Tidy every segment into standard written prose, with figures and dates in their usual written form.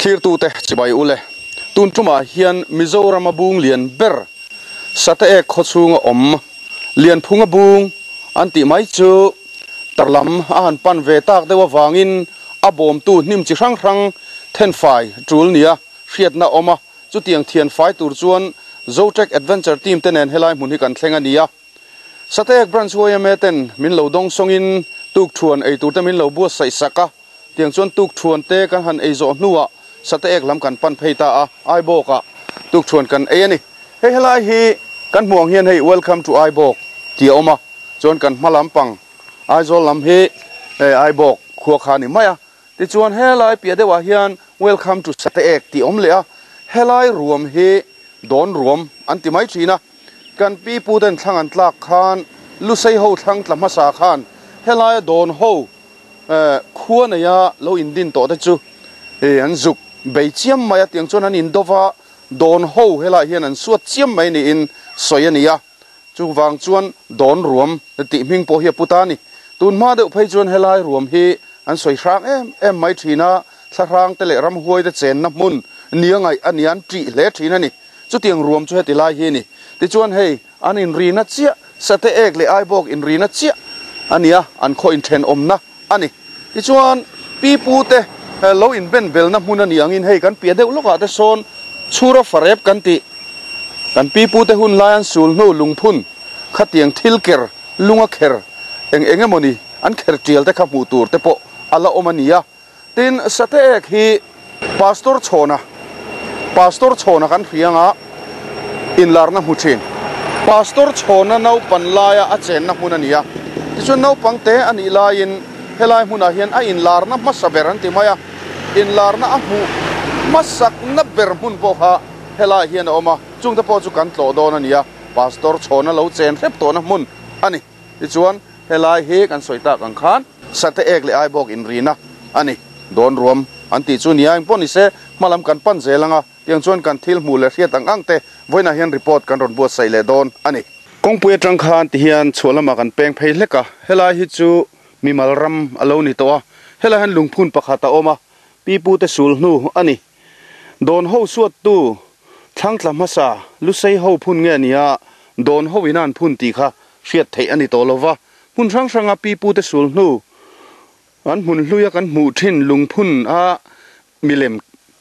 Thlirtute chibai ule, tun tumah hian Mizorama bung lian ber Sateek khawchhunga awm Lianphunga bung an tih mai chu tarlam a han pan ve tak deuh avangin a bawmtu hnim chi hrang hrang thenfai tul nia hriatna awm a, chutiang thianfai tur chuan Zotrek Adventure Team te nen helai hmun hi kan thleng a ni a. Sateek Branch yma ten min lo dawng sawngin tukthuan ei tur te min lo buatsaih sak a, tiang chuan tukthuan te kan han ei zawh hnuah Sateek lam kan pan phei ta a, Aibawkah tukthuan kan ei a ni. Hei helai hi kan hmuh ang hian hei Welcome to Aibawk tih a awm a, chuan kan hma lampang Aizawl lam hi hei Aibawk khua kha a ni mai a, tichuan helai piah deuhah hian Welcome to Sateek tih a awm leh a, helai ruam hi Dawn ruam an ti mai thin a. Kan pi pu ten thlang an tlak khan Lusei ho thlang tla hmasa khan helaia dawn ho khua neia lo indin tawh te chu an zuk bei chiam mai a, tiang chuan an indo va, dawn ho helaiah hian an suat chiam mai niin sawi a ni a, chuvang chuan dawn ruam tih hming pawh hi a pu ta a ni. Tun hma deuh phei chuan helai ruam hi an sawi hrang em em mai thin a, thlahrang te leh ramhuai te chenna hmun nia ngaih a ni a, an ṭih hle thin a ni. Chutiang ruam chu heti lai hi a ni. Tichuan hei, an inrina chiah, Sate ek leh Aibawk inrina chiah a ni a, an khaw inthenawmna a ni. Tichuan, pi pute lo inben belna hmun a ni angin hei kan piah deuh lawkah te sawn chhura farep kan tih. Kan pi pute hun lai an sul hnu lungphun khatiang thil ker, lunga kher eng eng emawni an kher tial te kha hmuh tur te pawh a la awm a ni a. Tin, Sate ek hi Pastor Chhawna, Pastor Chhawna kan hria anga inlarna hmu thin. Pastor Chhawna naupan laia a chenna hmun a ni a. Tichuan naupang te a nih laiin helai hmunah hian a inlarna hmasa ber an ti mai a. Inlarna a hmuh hmasakna ber hmun pawh kha helaiah hian a awm a. Chungte pawh chu kan tlawh dawn a ni a. Pastor Chhawna lo chen hrep tawhna hmun a ni. Tichuan, helai hi kan sawi tak ang khan Sate ek leh Aibawk inrina a ni. Dawn ruam an tih chu nia engpawh ni se, hma lam kan pan zel ang a, tiang chuan kan thil hmuh leh hriat ang ang te vawiinah hian report kan rawn buatsaih leh dawn a ni. Kawngpui atang khan ti hian chhuah lamah kan peng phei hlek a, helai hi chu mimal ram a lo ni tawh a, helai hian lungphun pakhat a awm a, pipute sul hnu a ni. Dawn ho suattu thlangtla hmasa Lusei ho phun nge nia dawn ho ina an phun tih kha hriat theih a ni tawh lo va. Hmun hrang hranga pipute sul hnu an hmun hluia kan hmuh thin lungphun a milem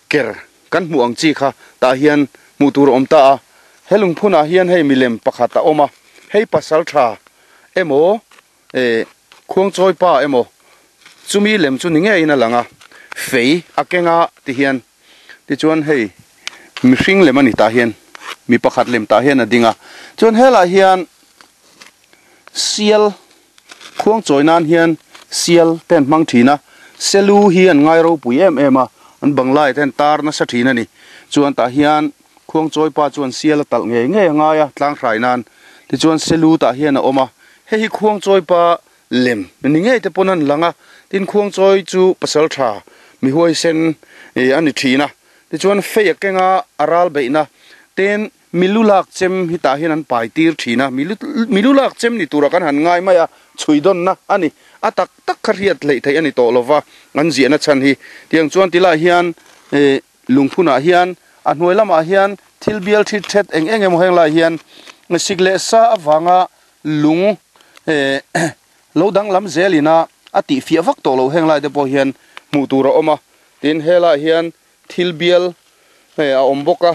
ker kan hmuh ang chi kha tah hian hmuh tur a awm ta a. He lungphunah hian hei milem pakhat a awm a, hei pasal tha emaw Eh, khuangchawi pa emaw chumi lem chu ni ngeiin a lang a, fei a keng a ti hian tichuan hei mihring lem a ni tah hian mi pakhat lem tah hian a ding a, chuan helaiah hian sial khuangchawi nan hian sial te an hmang thin a, selu hi an ngai ropui em em a, an banglai te an tar nasa thin a ni, chuan tah hian khuangchawi pa chuan sial a talh ngei ngei a ngai a tlanghrai nan tichuan selu tah hian a awm a. Hei hi Khuangchawi pa lem ni ngei te pawn an lang a, tin Khuangchawi chu pasal tha mi huaisen a ni thin a, tichuan fei a keng a, a ral beihna ten milu lak chem hi tah hian an pai tir thin a, milu lak chem ni tura kan han ngai mai a, chhui dawnna a ni, a tak tak kha hriat hleih theih a ni tawh lova an ziahna chhan hi, tiang chuan tilai hian Lungphunah hian a hnuai lamah hian thil bial thit thet eng eng emaw heng lai hian sik leh sa avanga lung lo danglam zelin a a tihfiah vak tawh loh heng lai te pawh hian hmuh tur a awm a, tin helaiah hian thil bial a awm bawk a,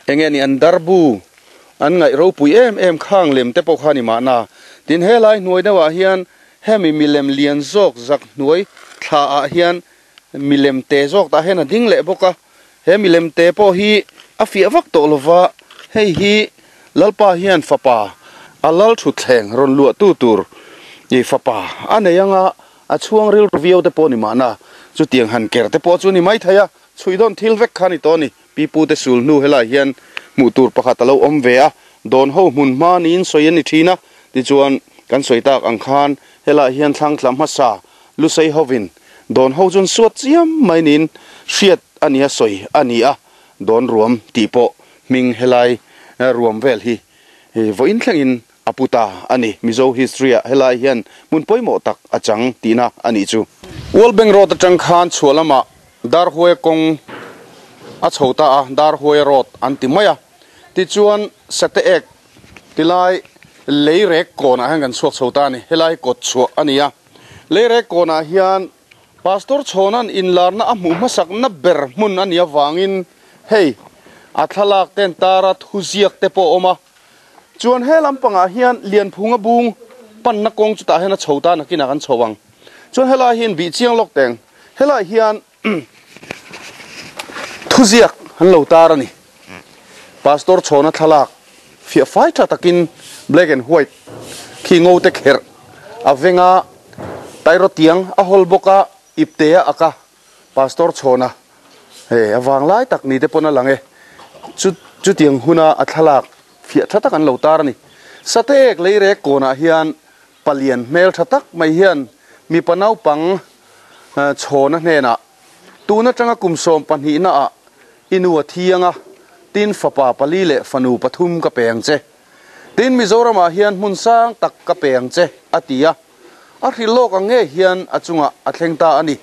eng nge ni an darbu an ngaih ropui em em khang lem te pawh kha a ni mahna, tin helai hnuai deuhah hian hemi milem lian zawk zak hnuai thla ah hian Milem te zawk tah hian a ding leh bawk a, he milem te pawh hi a fiah vak tawh lova, hei hi Lalpa hian fapa a lal thutthleng rawn luah tu tur i fapa a nei anga a chhuang rilru viau te pawh ni mahna chutiang han ker te pawh chu ni mai thei a, chhui dawn thil vek kha a ni tawh a ni. Pi pu te sul hnu helai hian hmuh tur pakhat a lo awm ve a, dawn ho hmun hma niin sawi a ni thin a, tichuan kan sawi tak ang khan helai hian thlang tla hmasa Lusei hovin dawn ho chuan suat chiam mai niin hriat a nia sawi a ni a, dawn ruam tih pawh hming helai ruam vel hi vawiin thlengin a pu ta a ni. Mizo history ah helai hian hmun pawimawh tak a chang tihna a nih chu. World Bank Road atang khan chhuah lamah Darhuaia kawng a chho ta a, Darhuaia road an ti mai a. Tichuan Sate ek tilai lei rek kawnah hian kan chhuak chho ta a ni. Helai hi kawt chhuah a ni a. Lei rek kawnah hian Pastor Chhawna'n inlarna a hmuh hmasakna ber hmun a nih avangin hei a thlalak ten tara thuziak te pawh a awm a. Chuan he lampangah hian Lianphunga bung panna kawng chutah hian a chho ta nakinah kan chho ang. Chuan helai hi inbih chiang lawk teng. Helai hian thuziak an lo tar a ni. Pastor Chhawna thlalak fiah fai tha takin black and white khi ngo te kherh a veng a, tairaw tiang a hawl bawk a, ipte a ak a, Pastor Chhawna he a vang lai tak ni te pawn a lang e. Chu chutiang huna a thlalak fiah tha tak an lo tar a ni. Sateek leirek kawnah hian palian hmel tha tak mai hian mipa naupang Chhawna hnenah, Tun atanga kum 12 naah i nu a thi anga, tin fapa pali leh fanu pathum ka pe ang che. Tin Mizoramah hian hmun sang tak ka pe ang che, a ti a. A hrilh lawk ang nge hian a chungah a thleng ta a ni.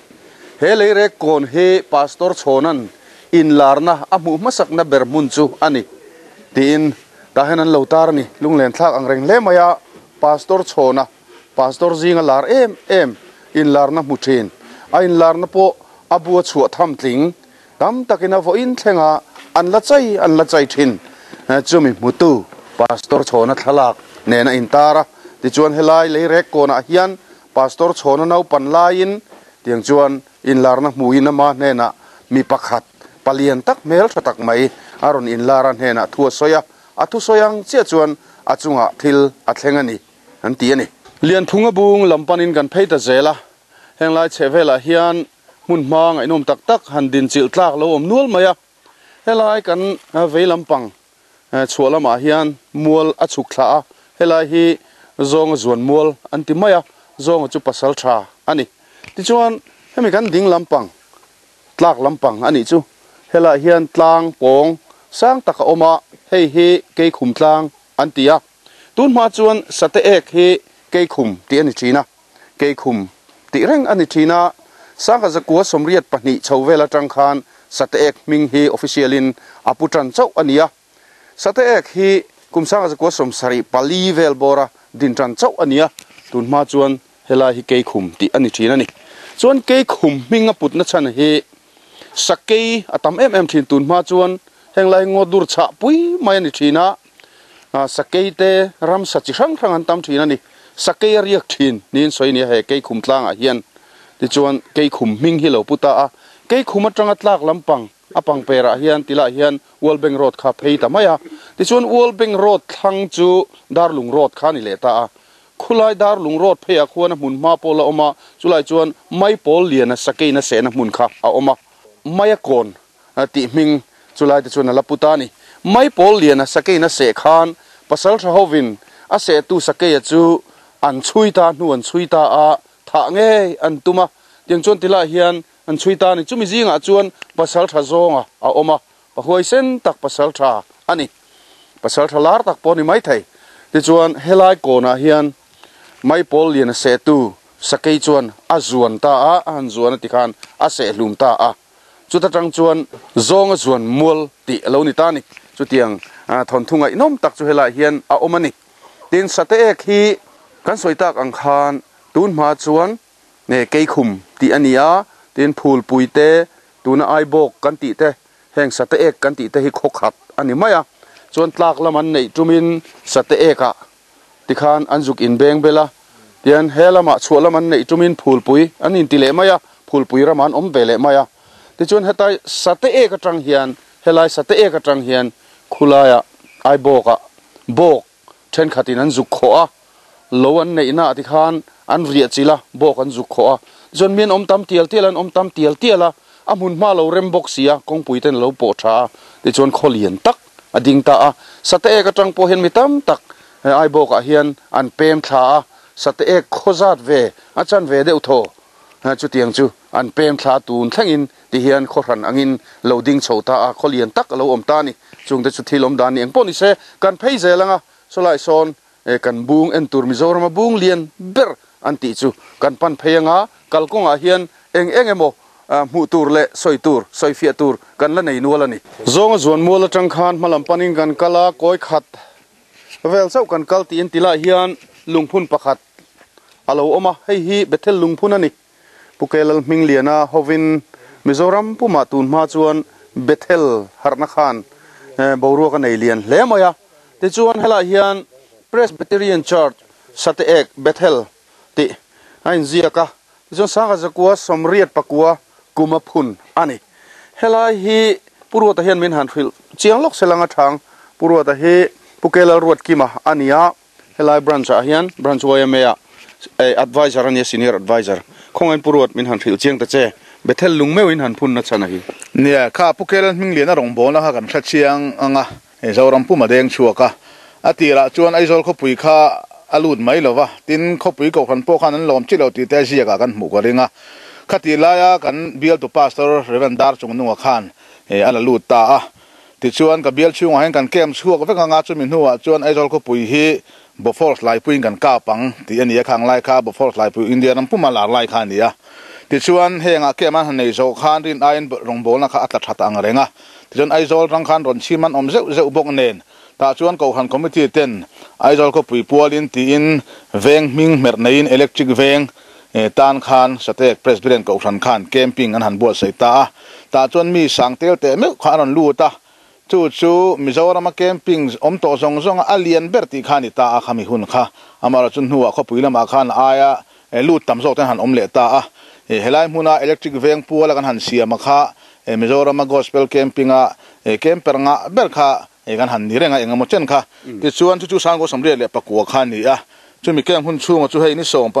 He leirek kawn hi Pastor Chhawna'n inlarna a hmuh hmasakna ber hmun chu a ni, tiin tah hian an lo tar a ni. Lunglen thlak ang reng hle mai a, Pastor Chhawna, Pastor zinga lar em em inlarna hmu thin. A inlarna pawh a bua chhuah tham tling tam takin a vawiin thlenga an la chai an la chai thin. Chumi hmutu Pastor Chhawna thlalak nen a intar a, tichuan helai leirek kawnah hian Pastor Chhawna naupan laiin tiang chuan inlarna hmuin ama hnenah mi pakhat palian tak hmel tha tak mai a rawn inlar a hnenah thu a sawi a, a thusawi ang chiah chuan a chungah thil a thleng a ni an ti a ni. Lianphunga bung lam panin kan phei ta zel a, heng lai chheh velah hian hmun hma ngaihnawm tak tak han din chilh tlak lo awm nual mai a. Helai kan vei lampang chhuah lamah hian mual a chhuk thla a, helai hi zawnga zuan mual an ti mai a, zawnga chu pasal tha a ni. Tichuan hemi kan ding lampang tlak lampang a nih chu. Helaiah hian tlang pawng sang tak a awm a, hei hi Keikhum tlang an ti a. Tun hma chuan Sate ek hi Keikhum tih a ni thin a, Keikhum tih reng a ni thin a. Sangha zakua 82 chho vel atang khan Sate ek hming hi official in a pu tan chauh a ni a. Sate ek hi kum 1974 vel bawra din tan chauh a ni a, tun hma chuan helai hi Keikhum tih a ni thin a ni. Chuan Keikhum hming a putna chhan hi Sakei a tam em em thin tun hma chuan heng lai ngaw dur chhah pui mai a ni thin a, Sakei te ramsa chi hrang hrang an tam thin a ni. Sakei a riak thin niin sawi a ni a he Keikhum tlangah hian. Tichuan Keikhum hming hi lo pu ta a, Keikhum atanga tlak lampang a pangperah hian tilah hian World Bank Road kha phei ta mai a. Tichuan World Bank Road thlang chu Darlung Road kha a ni leh ta a. Khulai Darlung Road pheiah khuan a hmun hma pawl a awm a, chulai chuan Maipawl liana Sakeina sehna hmun kha a awm a. Maia kawn tih hming chulai te chuan a la pu ta a ni. Maipawl liana Sakeina seh khan Pasaltha hovin a sehtu Sakeia chu an chhui ta hnu an chhui ta a, thah ngei an tum a. Tiang chuan tilai hian An chhui ta a ni. Chumi zingah chuan pasal tha zawnga a awm a, pa huaisen tak pasal tha a ni. Pasal tha lar tak pawh a ni maithei. Tichuan helai kawnah hian Maipawl lian a sehtu Sakei chuan a zuan ta a, a han zuan a ti khan a seh hlum ta a. Chuta tang chuan zawnga zuan mual tih a lo ni ta a ni. Chutiang thawnthu ngaihnawm tak chu helaiah hian a awm a ni. Tin, Sate ek hi kan sawi tak ang khan tun hma chuan Nge Keikhum tih a ni a, tin Phulpui te, tuna Aibawk kan tih te, heng Sate ek kan tih te hi khaw khat a ni mai a. Chuan tlak lam an neih tumin Sate ekah tikhan an zuk inbeng bel a, tian he lamah chhuah lam an neih tumin Phulpui an inti leh mai a, Phulpui ramah an awm ve leh mai a. Tichuan hetai Sate ek atang hian, helai Sate ek atang hian khulaiah Aibawkah bawk Thenkhatin an zuk khawh a, lo an neihna ah tikhan an riah chilh a, bawk an zuk khawh a. Tichuan mi an awm tam tial tial a, an awm tam tial tial a, a hmun hma lo rem bawk si a, kawngpui ten a lo pawh tha a, tichuan khaw lian tak a ding ta a. Sate ek atang pawh hian mi tam tak he Aibawk ah hian an pem thla a, sate ek khaw zat ve a chan ve deuh thaw chutiang chu an pem thla tun thlengin ti hian khaw hran angin lo ding chho ta a, khaw lian tak a lo awm ta a ni. Chungte chu thil awm dan ni eng pawh ni se, kan phei zel anga sawlai sawn kan bung en tur Mizorama bung lian ber an tih chu kan pan phei anga, kalkawngah hian eng eng emaw Hmuh tur leh sawi tur, sawi fiah tur kan la nei nual a ni. Zawnga zuan mual atang khan hma lam panin kan kal a, kawi khat vel chauh kan kal tiin ti lah hian lungphun pakhat a lo awm a, hei hi Bethel lungphun a ni. Pu Kelal Hmingliana hovin Mizoram pumah tun hma chuan Bethel harhna khan boruak a nei lian hle mai a, tichuan helaiah hian Presbyterian Church Sateek Bethel tih a inziak a, tichuan Sangha Zakua Sawmriat Pakua kuma phun a ni. Helai hi Pu Ruata hian min han hrilh chiang lawk se lang a thang. Pu Ruata hi Pu Kelal Ruatkima a ni a, helai branch ah hian branch YMA ah adviser a nia, senior adviser. Khawngaiin Pu Ruat min han hrilh chiang ta che, Bethel lung meuhin han phun na chhan a hi. Nia, kha Pu Kelal Hmingliana rawngbawlna kha kan hre chiang ang a. Zoram pum a deng chhuak a, a tirah chuan Aizawl khawpui kha a lut mai lo va, tin khawpui kohhran pawh khan an lawm chi lo tih te ziakah kan hmuh ka ring a. Khatih laia kan bialtu Pastor Rev. Dar Chungnunga khan a la lut ta a. Tichuan ka bial chhungah hian kan camp chhuak vek anga chumi hnuah chuan Aizawl khawpui hi Bofors laipuiin kan kap ang tih a ni a, khang lai kha Bofors laipui India ram puma lar lai kha a ni a. Tichuan hengah camp an han nei zawh khan rin aiin rawngbawlna kha a tla that ang reng a. Tichuan Aizawl rang khan rawn chhim an awm zeuh zeuh bawk nen, tah chuan Kohhran Committee ten Aizawl khawpui pualin tiin veng hming hmerh neiin Electric veng tan khan Sateek Presbyterian Kohhran khan camping an han buatsaih ta a. Tah chuan mi sang tel teh meuh kha a rawn lut a, chu chu Mizorama camping awm tawh zawng zawnga a lian ber tih kha a ni ta a, khami hun kha. Amaherawhchu hnuah khawpui lamah khan a aia lut tam zawk ten han awm leh ta a. Helai hmuna Electric veng puala kan han siam a kha Mizorama Gospel Camping-a camper ngah ber kha kan han ni reng a, engemaw chen kha. Tichuan chu chu Sango 89 kha a ni a, chumi camp hun chhunga chu hei ni sawm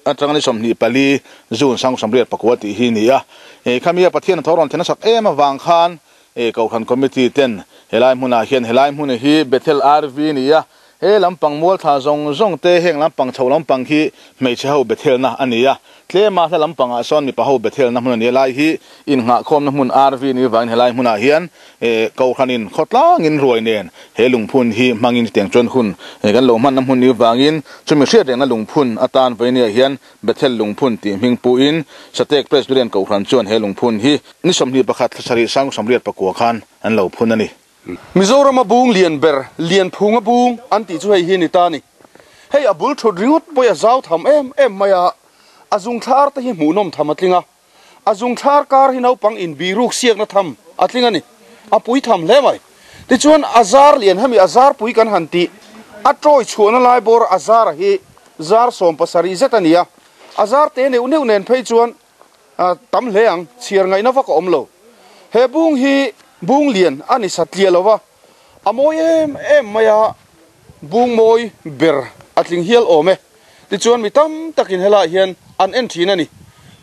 atanga ni 24 June Sango 89 tih hi a ni a. Khamia Pathian tho rawn thlen a sak em avang khan Kohhran Committee ten helai hmunah hian helai hmun hi Bethel RV a ni a, He lampang mualthla zawng zawng te heng lampang chho lampang hi hmeichhe ho Bethelna a ni a, tlema hla lampangah sawn mipa ho Bethelna hmun a ni a, lai hi innghahkhawmna hmun RV ni vangin helai hmunah hian Kohhranin khawtlangin ruai nen he lungphun hi hmangin chutiang chuan hun kan lo hmanna hmun ni vangin chumi hriat rengna lungphun atan vawinia hian Bethel lungphun tih hming puhin Sateek Presbyterian Kohhran chuan he lungphun hi ni 21 thla sarih sang 89 khan an lo phun a ni. Mizorama bung lian ber, Lianphunga bung an tih chu hei hi a ni ta a ni. Hei a bul thut ringawt pawh a zau tham em em mai a, a zungthlar te hi hmuhnawm tham a tling a, a zungthlar kar hi naupang inbiruk siakna tham a tling a ni, a pui tham hle mai. Tichuan a zar lian hemi a zar pui kan han tih, a tawi chhuahna lai bawr a zara hi zar 17 zet a ni a, a zar te neuh neuh nen phei chuan A tam hle ang, chhiar ngaihna vak a awm lo. He bung hi bung lian a ni satliah lo va, a mawi em em mai a, bung mawi ber a tling hial awm e. Tichuan mi tam takin helaiah hian an en thin a ni.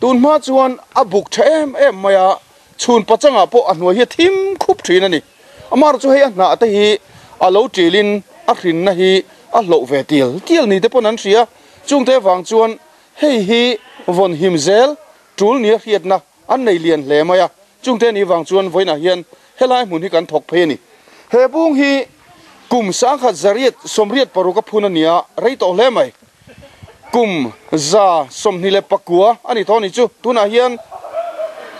Tun hma chuan a buk tha em em mai a, chhun pachangah pawh a hnuai hi a thim khup thin a ni. Amar chu hei a hnah te hi a lo ṭilin a hrinna hi a hloh ve tial tial ni te pawn an hria. Chungte vang chuan Hei hi vawn him zel tul nia hriatna an nei lian hle mai a, chungte ni vang chuan vawiinah hian helai hmun hi kan thawk phei a ni. He bung hi kum 1186 a phun a ni a, rei tawh hle mai. Kum 129 a ni tawh a ni chu. Tunah hian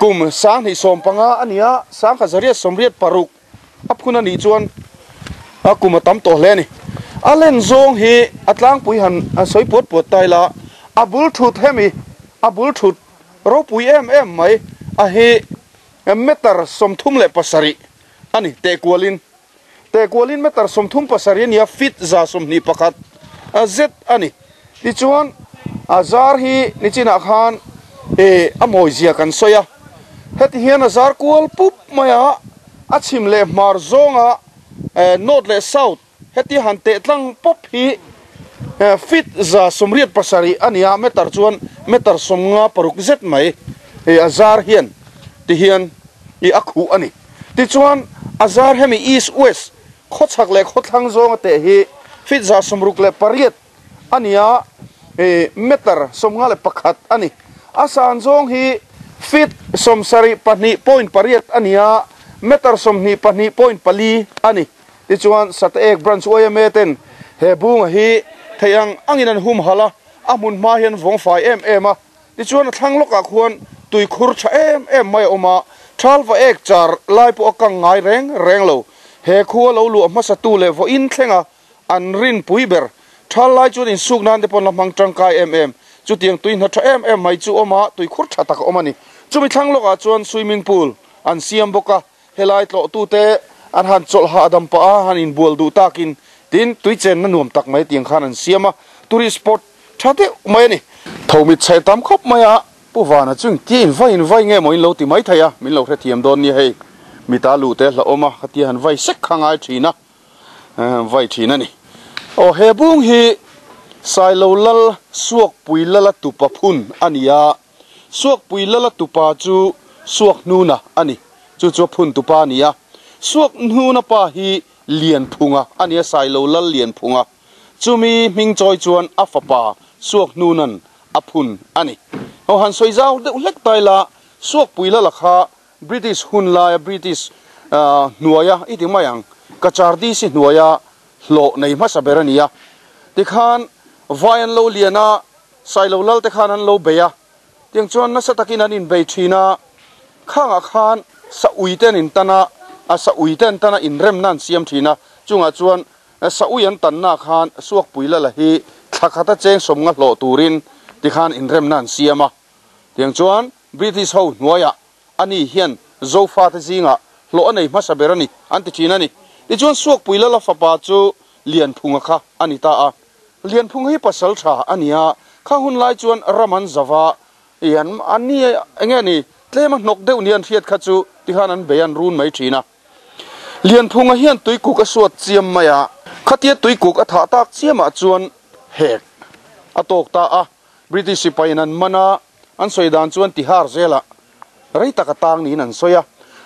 kum 2015 a ni a, 1186 A phun a nih chuan a kum a tam tawh hle a ni. A len zawng hi a tlangpui han han sawi puat puat ta ila, a bul thut hemi, a bul thut ropui em em mai a hi meter 37 a ni tehkualin. Tehkualin meter 37 a ni a, feet 121 a zet a ni. Tichuan a zar hi nichinah khan eh a mawizia kan sawi a, heti hian a zar kual pup mai a, a chhim leh hmar zawnga eh north leh south heti han teh tlang pawp hi eh feet 187 a ni a, meter chuan meter 56 zet mai eh a zar hian ti hian ih a khuh a ni. Tichuan a zar hemi east west Khawchhak leh khawthlang zawnga teh hi feet 68 a ni a, meter 51 a ni. A san zawng hi feet 72.8 a ni a, meter 22.4 a ni. Tichuan Sateek Branch yma ten he bunga hi theih ang angin an humhalh a, a hmun hma hian vawng fai em em a. Tichuan a thlang lawkah khuan Tuikhur tha em em mai a awm a, thal va ek char lai pawh a kang ngai reng reng lo. He khua lo luah hmasa tu leh vawiin thlenga an rinpui ber. Thal lai chuan insuk nan te pawn la hmang tangkai em em. Chutiang tui hna tha em em mai chu awm a, tuikhur tha tak a awm a ni. Chumi thlang lawkah chuan swimming pool an siam bawk a, helai tlawhtute an han chawlh hahdam pah a, han inbual duh takin tin tui chenna nuam tak mai tiang khan an siam a, tourist spot tha deuh mai a ni. Tho mit chhe tam khawp mai a, Pu Vana chu engtia invai invai nge maw in lo ti mai thei a, min lo hrethiam dawn nia hei, mita luh te hlauhawm a, khatia han vai sek kha ngai thin a. Vai thin a ni. Aw he bung hi Sailo Lal Suakpui Lala tupa phun a ni a, Suakpui Lala tupa chu Suakhnuna a ni, chu chu a phun tupa a ni a. Suakhnuna pa hi Lianphunga a ni a, Sailo Lal Lianphunga. Chumi hming chawi chuan a fapa Suakhnuna'n a phun a ni. Aw han sawi zau deuh hlek ta ila, Suakpui Lala kha British hun laia British hnuaia i ti mai ang, Cachar DC hnuaia hlawh nei hmasa ber a ni a. Tikhan vai an lo lian a, Sailo lal te khan an lo bei a, tiang chuan nasa takin an inbei thin a, khangah khan sa ui te an intan a, a sa ui te an tan a inremna an siam thin a, chungah chuan sa ui an tanna khan Suakpui Lala hi thla khata cheng sawmnga hlawh turin tikhan inremna an siam a. Tiang chuan British ho hnuaiah ani hian Zofate zingah hlawh a nei hmasa ber a ni an ti thin a ni. Tichuan Suakpui Lala fapa chu Lianphunga kha a ni ta a. Lianphunga hi pasal tha a ni a, kha hun lai chuan ram an zava i an an ni eng nge ni tlem a hnawk deuh ni an hriat kha chu tikhan an bei an run mai thin a. Lianphunga hian tuikuk a suat chiam mai a, khatia tuikuk a thah tak chiamah chuan hek a tawk ta a. British sipain an man a, an sawi dan chuan Tihar zelah rei tak a tang niin an sawi a.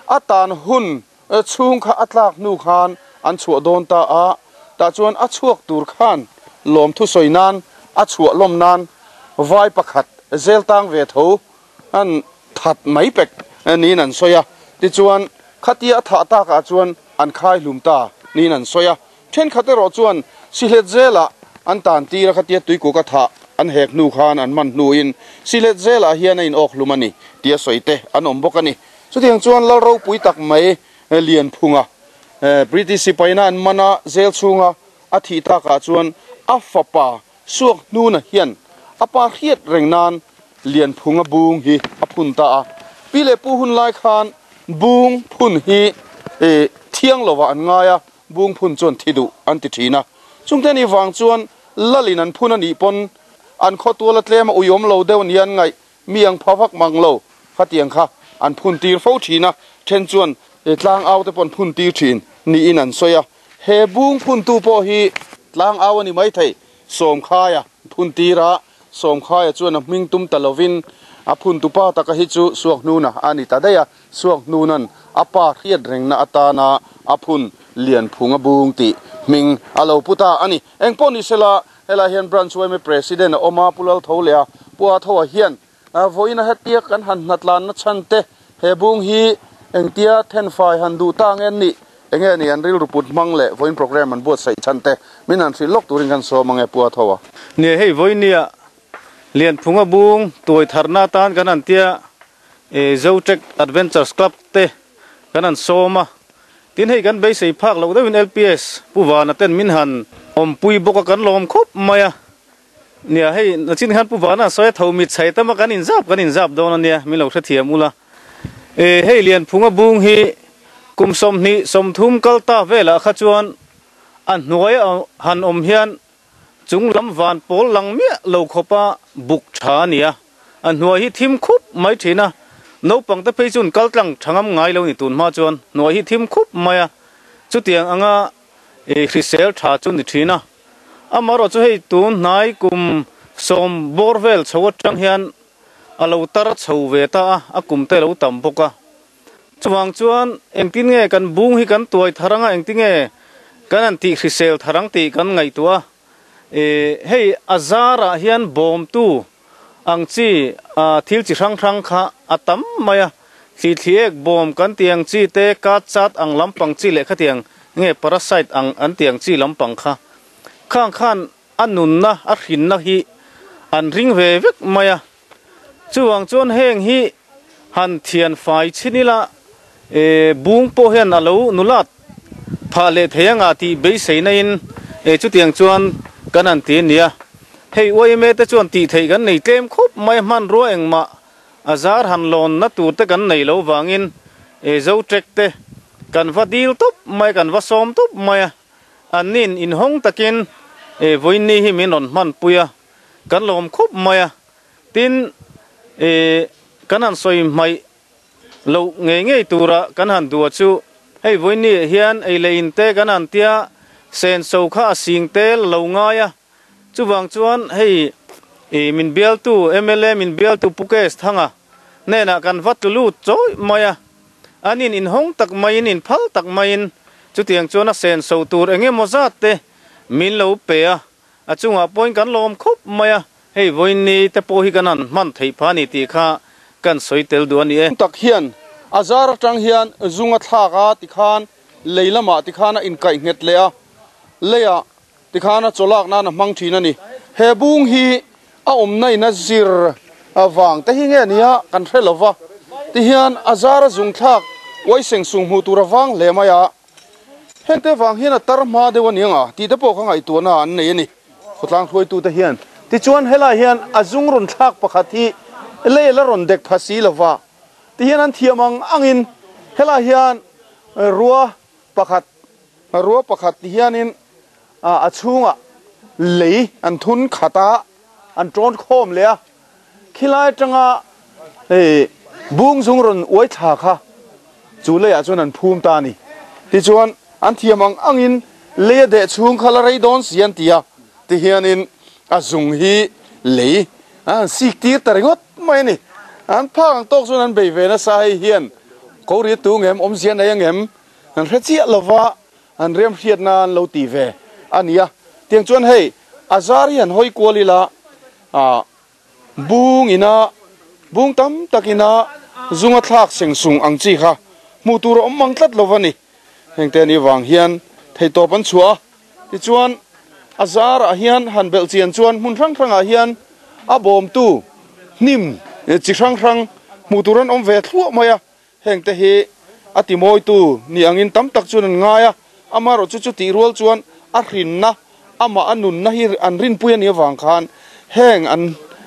A tan hun chhung kha a tlak hnu khan an chhuah dawn ta a, tah chuan a chhuak tur khan lawmthu sawi nan a chhuah lawm nan vai pakhat zel tang ve tho an that mai pek niin an sawi a. Tichuan khatia a thah takah chuan an khai hlum ta niin an sawi a. Thenkhat erawh chuan Sihlet zelah an tan tir a khatia tuikuk a thah an hek hnu khan an man hnuin Sihlet zelah hian a inawk hlum a ni tia sawi te an awm bawk a ni. Chutiang chuan lal ropui tak mai Lianphunga British sipaina an man a zel chhunga a thih takah chuan a fapa Suak hnuna hian a pa hriat reng nan Lianphunga bung hi a phun ta a. Pi leh pu hun lai khan bung phun hi thiang lovah an ngai a, bung phun chuan thi duh an ti thin a. Chungte ni vang chuan lalin an phun a nih pawn an khawtual a tlem a uiawm lo deuh nia an ngaih mi ang pha vak mang lo khatiang kha an phun tir fo thin a, then chuan tlang au te pawh an phun tir thin niin an sawi a. He bung phuntu pawh hi tlang au a ni maithei, Sawmkhaia phun tir a, Sawmkhaia chuan a hming tum ta lovin a phuntu pa taka hi chu Suakhnuna a ni ta daih a, Suakhnuna'n a pa hriat rengna atana a phun Lianphunga bung tih hming a lo pu ta a ni. Engpawh ni sela, helai hian Branch yma President a awm a, Pu Laltholea, Pu Athoa hian Vawiin a hetia kan han hnatlanna chhan te, he bung hi engtia thenfai han duh ta nge an nih? Enge ni an rilru put hmang leh vawiin program an buatsaih chhan te min han hrilh lawk turin kan sawm ange Pu Athoa. Nia hei vawinia Lianphunga bung tuai tharna atan kan han tia Zotech Adventures Club te kan han sawm a, tin hei kan beisei phak loh deuhin LPS Pu Vana ten min han awmpui bawk a kan lawm khawp mai a. Nia hei nachin khan Pu Vana sawi a tho mit chhai tam a kan inzap kan inzap dawn a nia min lo hrethiam ula. E hei Lianphunga bung hi kum 20 30 kal ta velah kha chuan a hnuai a han awm hian chung lam van pawl lang miah lo khawpa buk tha a ni a, a hnuai hi thim khup mai thin a, naupang te phei chuan kal tlang tha ngam ngai lo ni tun hma chuan hnuai hi thim khup mai a, chutiang anga e hrisel tha chu ni thin a. Amaherawh chu hei tun hnai kum sawm bawr vel chho atang hian a lo tar chho ve ta a, a kum te a lo tam bawk a. Chuvang chuan engtin nge kan bung hi kan tuai thar anga engtin nge kan han tih hrisel thar ang tih kan ngaihtuah a. Ih hei a zarah hian bawmtu ang chi thil chi hrang hrang kha a tam mai a, thli thli ek bawm kan tih ang chi te, kat chat ang lampang chi leh khatiang nge parasite ang an tih ang chi lampang kha khang khan a nunna a hrinna hi an ring ve vek mai a. Chuvang chuan heng hi Han thian fai chhin ila e bung pawh hian a lo nulat phah leh thei anga tih beiseina in e chutiang chuan kan han ti ania. Hei yma te chuan tih theih kan nei tlem khawp mai a hmanrua engmah a zar han lawn na tur te kan nei lo vangin e zo trek te kan va dil tawp mai kan va sawm tawp mai a an nin inhawng takin e vawiinni hi min rawn hmanpui a kan lawm khawp mai a. Tin, e, kan han sawi hmaih loh ngei ngei tura kan han duh a chu, hei vawiinniah hian ei leh in te kan han tia senso kha a sing tel lo ngai a, chuvang chuan hei e, min bialtu mla min bialtu Pu Kes Thanga hnenah kan va tlu lut chawih mai a, an in inhawng tak maiin inphal tak maiin chutiang chuan a senso tur eng emaw zat te min lo pe a. A chungah pawhin kan lawm khawp mai a, hei vawiinni te pawh hi kan han hman theih pha a ni tih kha kan sawi tel duh a ni e. Tak hian a zar atang hian zung a thlak a tikhan lei lamah tikhan a inkaih nghet leh a, leiah tikhan a chawlak nan a hmang thin a ni. He bung hi a awmna in a zir vang te hi nge nia kan hre lo va, tihian a zar a zung thlak uai seng sung hmuh tur a vang hle mai a. Hengte vang hian a tar hma deuh a ni anga tih te pawh ka ngaihtuahna an nei a ni. Khawtlang hruaitute hian tichuan helai hian a zung rawn thlak pakhat hi lei la rawn dek pha si lova tihian an thiam ang angin helai hian rua pakhat rua pakhat tihianin a chhungah lei an thun khat a an tawn khawm leh a. Khilai atanga hei bung zung rawn uai thla kha chu leiah chuan an phum ta a ni. Tichuan an thiam ang angin lei a deh chhung kha la rei dawn si an ti a, tihianin a zung hi lei an han sik tir ta ringawt mai a ni. An phak ang tawk chuan an bei ve nasa hei hian ko ri tu ngem awmzia nei angem an hre chiah lova an rem hriat nan lo ti ve a ni a. Tiang chuan hei a zar hi han hawi kual ila ah Bung ina bung tam tak ina zunga thlak seng sung ang chi kha hmuh tur a awm mang tlat lo va ni. Hengte ni vang hian theihtawp an chhuah a, tichuan a zarah hian han belh chian chuan hmun hrang hrangah hian a bawmtu hnim chi hrang hrang hmuh tur an awm ve thluah mai a. Hengte hi a timawitu ni angin tam tak chuan an ngai a, amaherawhchu chu tih rual chuan a hrinna, amah a nunna hi an rinpui a nih avang khan heng an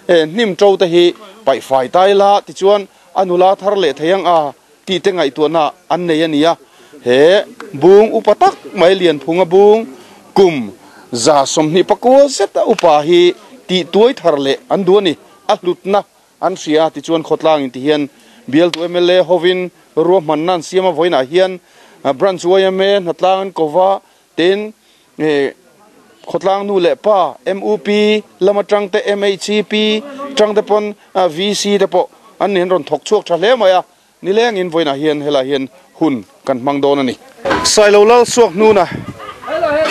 hnim to te hi paih fai ta ila tichuan a nula thar leh thei ang a tih te ngaihtuahna an nei a ni a. He bung upa tak mai Lianphunga bung kum 124 zeta upa hi tih tuai thar leh an duh a ni, a hlutna An hria tichuan khawtlang in ti hian bialtu mla hovin ruahmanna an siam a vawiinah hian branch yma hnatlang an ko va tin khawtlang nu leh pa mup lam atang te mhep tang te pawn vc te pawh an ni an rawn thawk chhuak tha hle mai a nileng in vawiinah hian helai hian hun kan hmang dawn a ni. Sailo lal suak hnuna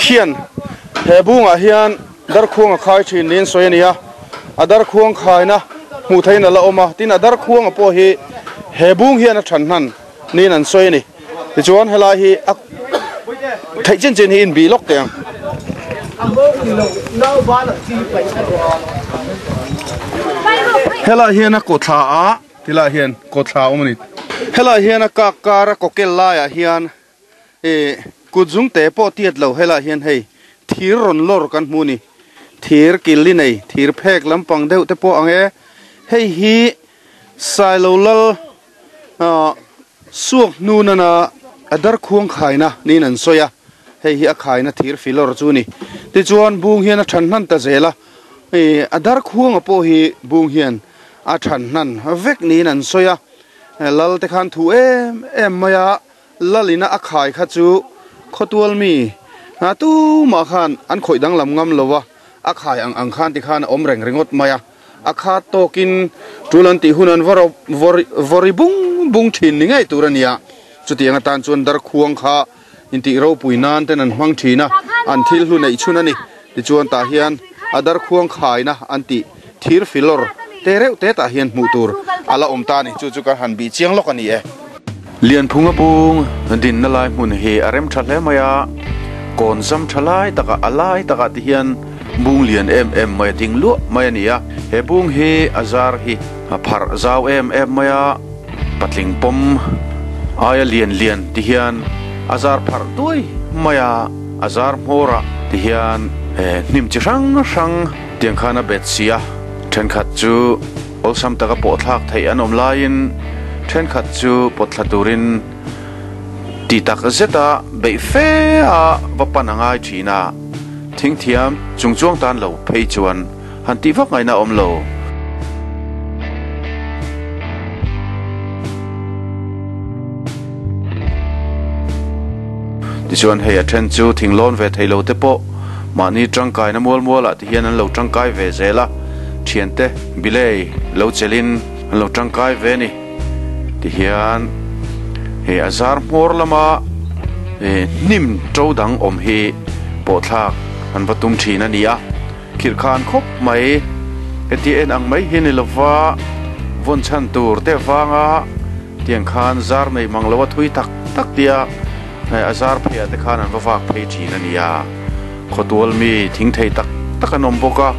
hian he bungah hian darkhuang a khai thin niin sawi a ni a, a darkhuang khaina hmuh theihin a la awm a, tin a darkhuanga pawh hi he bung hian a than hnan niin an sawi a ni. Tichuan helai hi a theih chin chin hi inbih lawk teh ang. Helai hian a kawthla a. Tilai hian kawthla a awm a ni. Helai hian a kak kar a kawkel laiah hian ih kut zung te pawh tiat lo helai hian hei thir rawn lawr kan hmu a ni. Thir kil i nei, thir phek lampang deuh te pawh ang e. Hei hi Sailo lal ah suak hnu nana a darkhuang khaina niin an sawi a, hei hi a khaina thir filawr chu a ni. Tichuan bung hian a than hnan ta zel a, ih a darkhuanga pawh hi bung hian A than hnan vek niin an sawi a, lal te khan thu em em mai a, lalina a khai kha chu khawtual mi tumah khan an khawih danglam ngam lo a, a khai ang ang khan tikhan a awm reng ringawt mai a, a khat tawkin tul an tih hun an va vawri bung bung thin ni ngei tur a ni a, chutiang atan chuan darkhuang kha intih ropui nan ten an hmang thin a, an thil hlu neih chhun a ni. Tichuan tah hian a darkhuang khaina an tih thir filawr te reuh te tah hian hmuh tur a la awm ta a ni. Chu chu kan han bih chiang lawk a ni e. Lianphunga bung dinna lai hmun hi a rem tha hle mai a, kawn zam tha lai takah a lai takah ti hian bung lian em em mai a ding luah mai a ni a. He bung hi a zar hi a pharh zau em em mai a. Patling pawm aia lian lian ti hian a zar pharh duai mai a, a zar hmawr ah ti hian hnim chi hrang hrang tiang khan a bet si a, thenkhat chu awlsam taka pawh thlak theih an awm laiin thenkhat chu pawt thla turin ti tak zeta beih fe a va pan a ngai thin a, thingthiam chungchuang tan lo phei chuan Han tih vak ngaihna a awm lo. Tichuan hei a then chu thinglawn ve thei lo te pawh mahni tangkaina mual mualah ti hian an lo tangkai ve zel a, thiante bilei lo chelin an lo tangkai ve a ni. Tihian hei a zar hmawr lama hnim to dang awm hi pawhthlak an va tum thin a ni a. Khirh khan khawp mai. Heti en ang mai hi ni lova vawn chhan tur te vanga tiang khan zar nei mang lo a thui tak tak tia a zar pheiah te khan an va vak phei thin a nia. Khawtual mi thing thei tak tak an awm bawk a,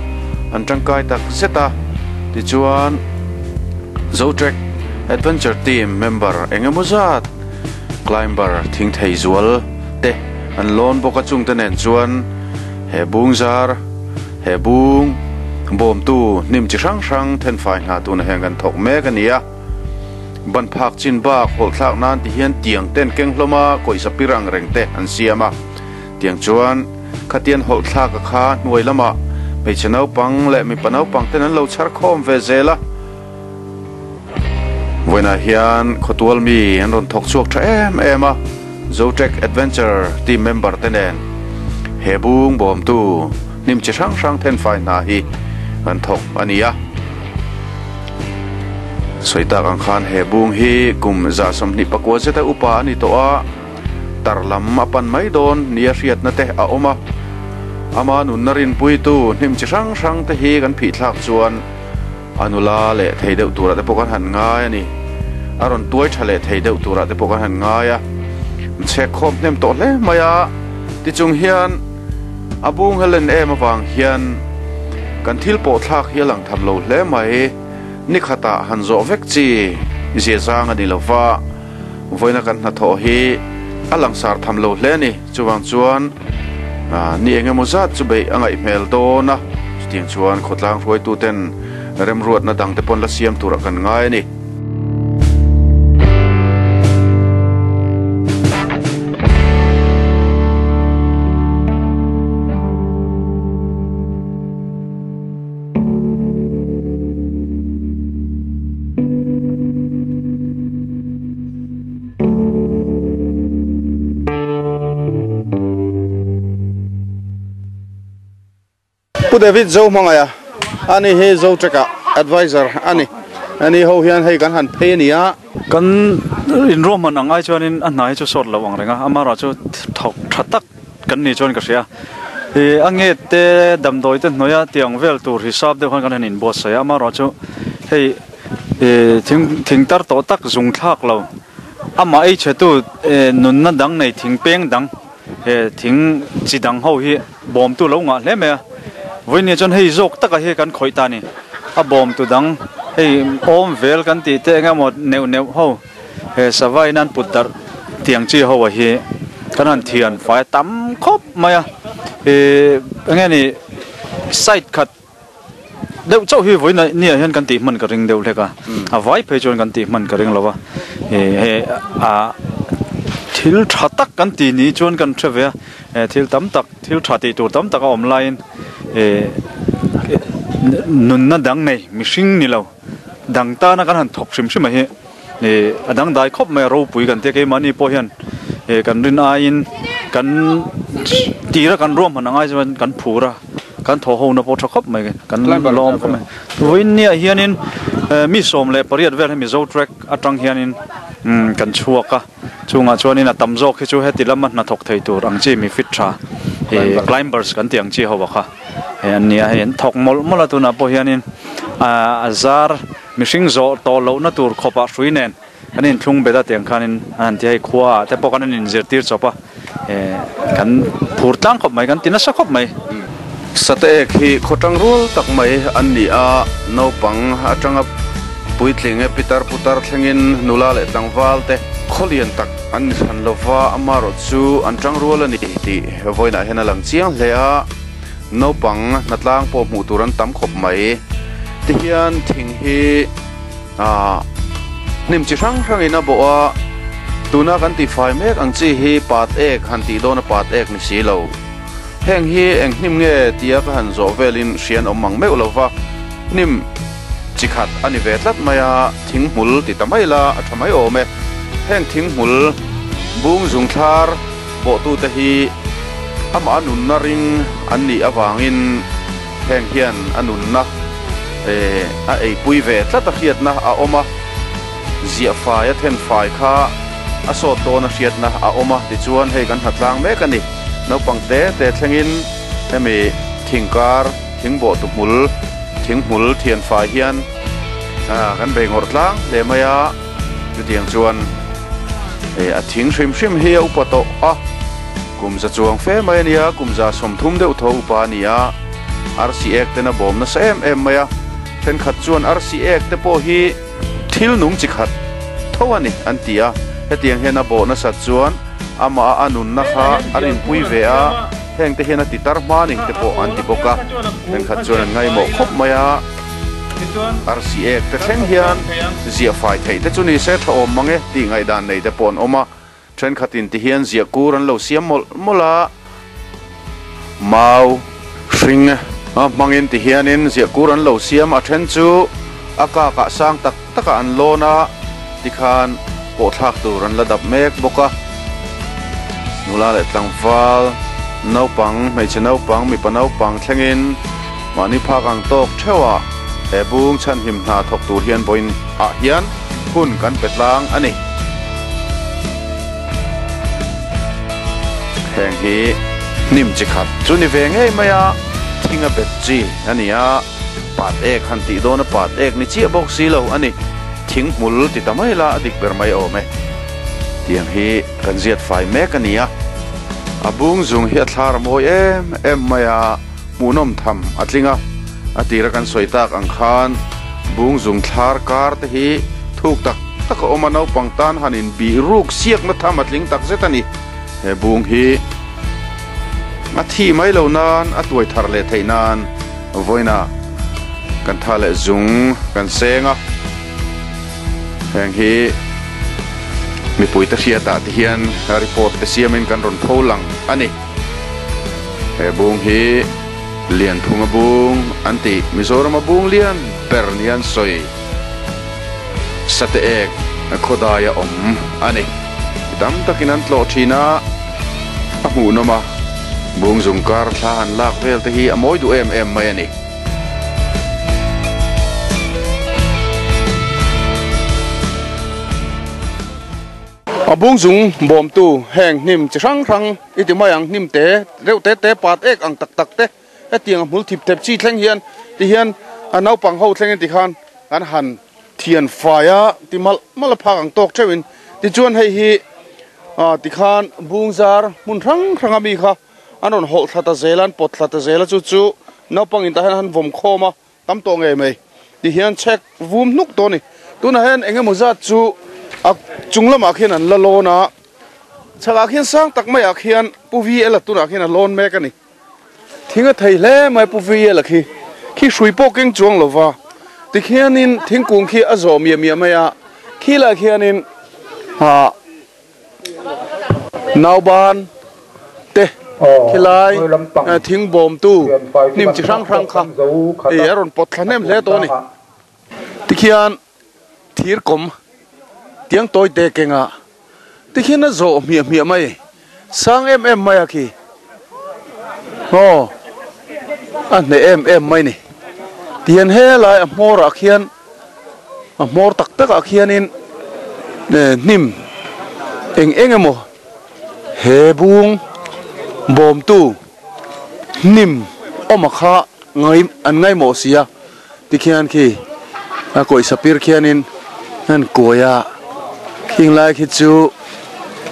an tangkai tak zet a. Tichuan Zotrek Adventure Team member eng emaw zat climber thing thei zual te an lawn bawk a chungte nen chuan He bung zar, he bung bawmtu hnim chi hrang hrang thenfai hna tuna hian kan thawk mek a ni a. Ban phak chin bak hawlh thlak nan ti hian tiang ten keng hlawm a, kawihza pir ang reng te an siam a. Tiang chuan khatian hawlh thlak a kha hnuai lamah hmeichhe naupang leh mipa naupang ten an lo chhar khawm ve zel a. Vawiinah hian khawtual mi an rawn thawk chhuak tha em em a, Zotrek Adventure team member te nen he bung bawmtu hnim chi hrang hrang thenfai hna hi an thawk a ni a. Sawi tak ang khan he bung hi kum 29 zeta upa a ni tawh a, tar lam a pan mai dawn nia hriatna te a awm a. Ama nunna rinpuitu hnim chi hrang hrang te hi kan phihthlak chuan A nula leh thei deuh turah te pawh kan han ngai a ni. A rawn tuai tha leh thei deuh turah te pawh kan han ngai a. Chhek khawm hnem tawh hle mai a. Tichung hian a bung a len em avang hian kan thil pawh thlak hi a lang tham lo hle mai. Ni khatah han zawh vek chi zia zang a ni lo va, vawiina kan hnathawh hi a langsar tham lo hle a ni. Chuvang chuan ni eng emaw zat chu beih a ngaih hmel dawn a, chutiang chuan khawtlang hruaituten remruatna dangte pawn la siam turah kan ngai a ni. Pu David Zo hmangaih a, ani hi Zotrek ah advisor a ni. Ani ho hian hei kan han phei a ni a. Kan inruahman ang ai chuanin a hna hi chu sawt lo ang reng a, amaherawh chu thawk tha tak kan ni chuan ka hria. Ih a nge te damdawi te hnuaia tiang vel tur hisap deuh khan kan han inbuatsaih a, amaherawh chu hei Ih thing thing tar tawh tak zung thlak lo amah ei chhe tu eh nunna dang nei thing peng dang eh thing chi dang ho hi bawm tu lo ngah hle mai a vawinia chuan hei zawk taka hi kan khawih ta a ni a bawm tu dang hei awm vel kan tih te eng emaw neuh neuh ho he sava in an put darh tiang chi ho ah hi kan han thian fai a tam khawp mai a ih eng nge ni side khat. Deuh chauh hi vawiin nia hian kan tih hman ka ring deuh hlek a, a vai phei chuan kan tih hman ka ring lo va, he a thil tha tak kan tih ni chuan kan hre ve a, thil tam tak thil tha tih tur tam tak a awm laiin nunna dang nei mihring ni lo dang tana kan han thawk hrim hrim a hi a dangdai khawp mai a ropui kan tia keimahni pawh hian kan rin aiin kan tira kan ruahman ang ai chuan kan phur a. Kan thaw ho na pawh tha khawp mai kan lawm khawp mai. Vawiin niah hianin mi 18 vel hi Mizo track atang hianin kan chhuak a, chungah chuanin a tam zawk hi chu heti lama hnathawk thei tur ang chi mi fit tha climbers kan tih ang chi ho a kha hei an nia hei an thawk mawlh mawlh a tunah pawh hianin a zar mihring zawh tawh lohna tur khawpah hrui nen Kan inthlung bet a tiang khanin an han ti a, hei khua ah te pawh kan han inzirtir chawp a, kan phur tlang khawp mai, kan ti nasa khawp mai. Sate ek hi khaw tang rual tak mai an ni a, naupang atanga Puitling e pitar putar thlengin nula leh tlangval te khaw lian tak an ni hran lova, amaherawh chu an tang rual a ni tih vawiinah hian a lang chiang hle a, naupang hnatlang pawh hmuh tur an tam khawp mai. Tihian thing hi ah hnim chi hrang hrangin a bawh a, tuna kan tihfai mek ang chi hi pat ek han tih dawn a pat ek ni si lo. Heng hi eng hnim nge tia ka han zawh velin hrian awm mang meuh lova, hnim chi khat a ni ve tlat mai a, thinghmul ti ta mai la a tha mai awm e. Heng thinghmul bung zung thlar bawhtute hi amah a nunna ring an nih avangin heng hian a nunna a eipui ve tlat a hriatna a awm a, ziah fai a then fai kha a sawt dawn a hriatna a awm a, tichuan hei kan hnatlang mek a ni. Naupang te te thlengin hemi thingkar thingbawh tu hmul thinghmul thian fai hian kan bei ngawrh tlang hle mai a, chutiang chuan a thing hrim hrim hi a upa tawh a, kum za chuang fe mai a nia, kum za 30 deuh tho upa a ni a, arsi ek ten a bawm nasa em em mai a, thenkhat chuan arsi ek te pawh hi Thil nung chi khat tho a ni an ti a, hetiang hian a bawh nasat chuan amah a nunna kha a rinpui ve a, hengte hian a ti tar hma ning te pawh an ti bawk a, thenkhat chuan an ngaimawh khawp mai a, arsi ek te thleng hian ziah fai theih te chu ni se tha awm mang e tih ngaihdan nei te pawh an awm a, Thenkhatin ti hian ziah kur an lo siam mawlh mawlh a, mau hring hmangin ti hianin ziah kur an lo siam a, then chu a kakah sang tak takah an lawn a, tikhan pawhthlak tur an la dap mek bawk a. Nula leh tlangval, naupang, hmeichhe naupang, mipa naupang thlengin mahni phak ang tawk theuhah he bung chhanhim hna thawk tur hian vawiin ah hian hun kan pe tlang a ni. Heng hi hnim chi khat chu ni ve ngei mai a, thing a bet chi a ni a, pat ek han tih dawn a pat ek ni chiah bawk si lo a ni, thing hmul ti ta mai la a dik ber mai awm e. Tiang hi kan ziat fai mek a ni a, a bung zung hi a thlar a mawi em em mai a, hmuhnawm tham a tling a, a tira kan sawi tak ang khan bung zung thlar kar te hi thuk tak tak a awm a, naupang tan han in bih ruk siakna tham a tling tak zet a ni. He bung hi a thi mai lo nan a tuai thar leh theih nan vawiinah kan tha leh zung kan seng a, heng hi mipuite hriatah te hian report te siamin kan rawn pho lang a ni. He bung hi Lianphunga bung an tih Mizorama bung lian ber nia an sawi. Sate ek khawdai a awm a ni. Mi tam takin an tlawh thin a, a hmuhnawm a, bung zung kar thla han lak vel te hi a mawi duh em em mai a ni. A bung zung bawmtu heng hnim chi hrang hrang i ti mai ang, hnim te reuh te te pat ek ang tak tak te. Hetiang a hmul thip thep chi thleng hian ti hian a naupang ho thlengin ti khan an han thian fai a ti malh malh a phak ang tawk theuhin tichuan hei hi ah tikhan bung zar hmun hrang hrang a mi kha an rawn hawlh thla ta zel a an pawt thla ta zel a chu chu naupang in tah hian an han vawm khawm a tam tawh ngei mai ti hian chhek vum hnuk tawh a ni tunah hian eng emaw zat chu a chung lamah khian an la lawn a chhakah khian sang tak maiah khian pu V L a tunah khian a lawn mek a ni. Thing a thei hle mai Pu Veiela khi. Khi hrui pawh keng chuang lo va. Tikhianin thingkung khi a zawh miah miah mai a. Khi lah khianin ah nauban te khilai thing bawmtu hnim chi hrang hrang kha ih a rawn pawt thla hnem hle tawh a ni. Tikhian thir kawm tiang tawi te kengah tikhian a zawh hmiah hmiah mai sang em em mai a khi aw a hneh em em mai ni tihian helai a hmawr ah khian a hmawr tak tak ah khianin hnim eng eng emaw he bung bawmtu hnim awm a kha ngai an ngaimawh si a. Tikhian khi a kawih sapir khianin an kuai a, khing lai khi chu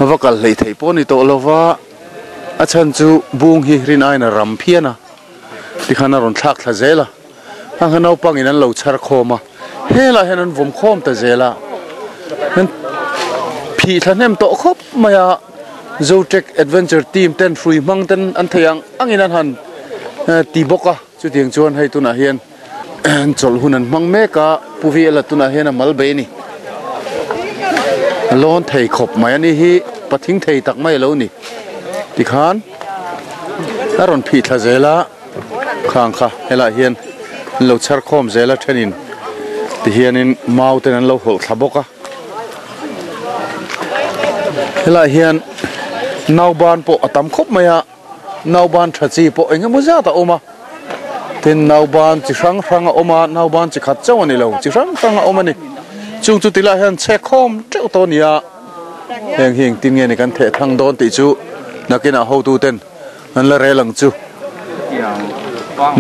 a va kal hleih theih pawh a ni tawh lo va, a chhan chu bung hi rin aiin a ram phian a, tikhan a rawn thlak thla zel a, hang kha naupangin an lo chhar khawm a, Helaiah hian an vawm khawm ta zel a, an phih thla hnem tawh khawp mai a, Zotrek Adventure Team ten hrui hmang ten an thei ang angin an han ti bawk a, chutiang chuan hei tunah hian chawlh hun an hmang mek a, Pu Vela tunah hian a mal bei a ni. A lawn thei khawp mai a ni hi, pathing thei tak mai a lo ni tikhan a rawn phih thla zel a. Khang kha helaiah hian an lo chher khawm zel a thenin tihianin mau ten an lo hawlh thla bawk a helaiah hian nauban pawh a tam khawp mai a nauban tha chi pawh eng emaw zat a awm a tin nauban chi hrang hrang a awm a nauban chi khat chauh a ni lo chi hrang hrang a awm a ni chung chu tilaiah hian chhek khawm teuh tawh a ni a heng hi engtin nge ni kan theh thang dawn tih chu nakinah hotu ten. An la rel ang chu.